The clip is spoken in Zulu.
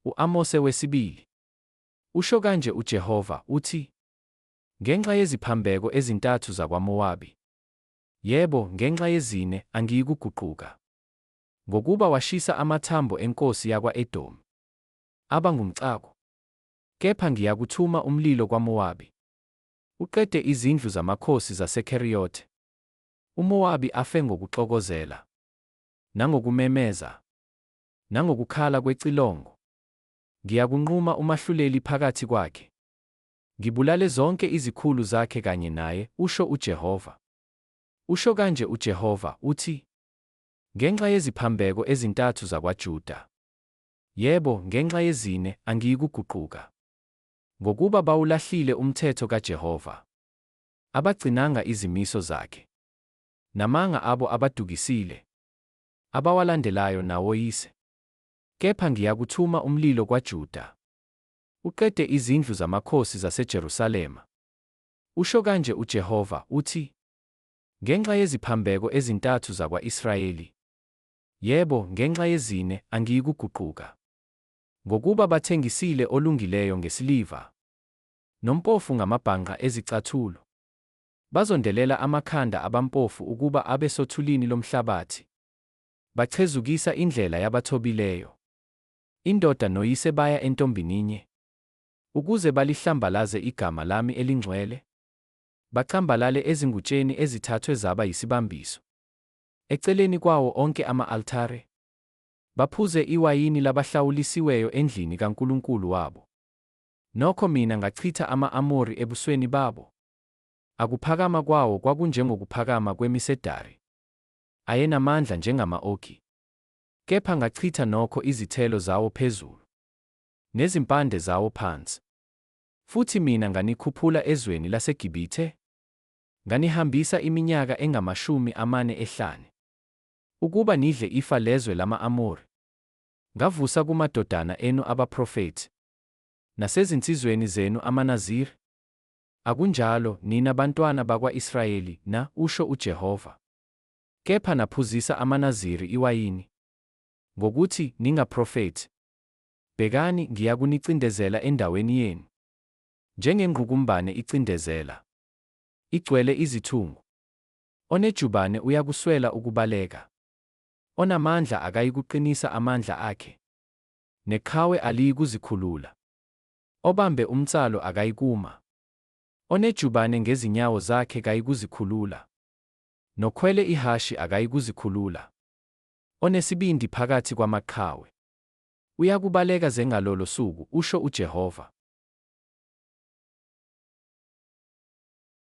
U-Amose wesibili. Usho kanje uJehova, uthi, Ngenxa yeziphambeko ezintathu zakwaMowabi, yebo, ngenxa yezine, angiyikuguquka. Ngokuba washisa amathambo enkosi yakwa-Edomi, aba ngumcako. Kepha ngiyakuthuma umlilo kwaMowabi, uqede izindlu zamakhosi zaseKheriyothe. UMowabi afe ngokuxokozela, nangokumemeza, nangokukhala kwecilongo. Ngiyakunquma umahluleli phakathi kwakhe, ngibulale zonke izikhulu zakhe kanye naye, usho uJehova. Usho kanje uJehova, uthi, Ngenxa yeziphambeko ezintathu zakwaJuda, yebo, ngenxa yezine, angiyikuguquka. Ngokuba bawulahlile umthetho kaJehova, abagcinanga izimiso zakhe. Namanga abo abadukisile, abawalandelayo nawoyise. Kepha ngiyakuthuma umlilo kwaJuda, uqede izindlu zamakhosi zaseJerusalema. Usho kanje uJehova, uthi, Ngenxa yeziphambeko ezintathu zakwa-Israyeli, yebo, ngenxa yezine, angiyikuguquka. Ngokuba bathengisile olungileyo ngesiliva, nompofu ngamabhangqa ezicathulo. Bazondelela amakhanda abampofu ukuba abe sothulini lomhlabathi, bachezukisa indlela yabathobileyo. Indoda noyise baya entombininye, ukuze balihlambalaze igama lami elingcwele, bacambalale ezingutsheni ezithathwe zaba yisibambiso, eceleni kwawo onke ama-altare, baphuze iwayini labahlawulisiweyo endlini kaNkulunkulu wabo. Nokho mina ngachitha ama-Amori ebusweni babo. Akuphakama kwawo kwakunjengokuphakama kwemisedari, ayenamandla njengama-oki. Kepha ngachitha nokho izithelo zawo phezulu, nezimpande zawo phansi. Futhi mina nganikhuphula ezweni laseGibithe, nganihambisa iminyaka engamashumi amane ehlane, ukuba nidle ifa lezwe lama-Amori. Ngavusa kumadodana enu abaprofethi, nasezinsizweni zenu amaNaziri. Akunjalo, nina bantwana bakwa-Israyeli, na? Usho uJehova. Kepha naphuzisa amaNaziri iwayini, ngokuthi, Ningaprofethi. Bhekani, ngiyakunicindezela endaweni yenu, njengengqukumbane icindezela, igcwele izithungu. Onejubane uyakuswela ukubaleka, onamandla akayikuqinisa amandla akhe, neqhawe aliyikuzikhulula. Obambe umnsalo akayikuma, onejubane ngezinyawo zakhe kayikuzikhulula, nokhwele ihhashi akayikuzikhulula. Onesibindi phakathi kwamaqhawe uyakubaleka ze ngalolo suku, usho uJehova.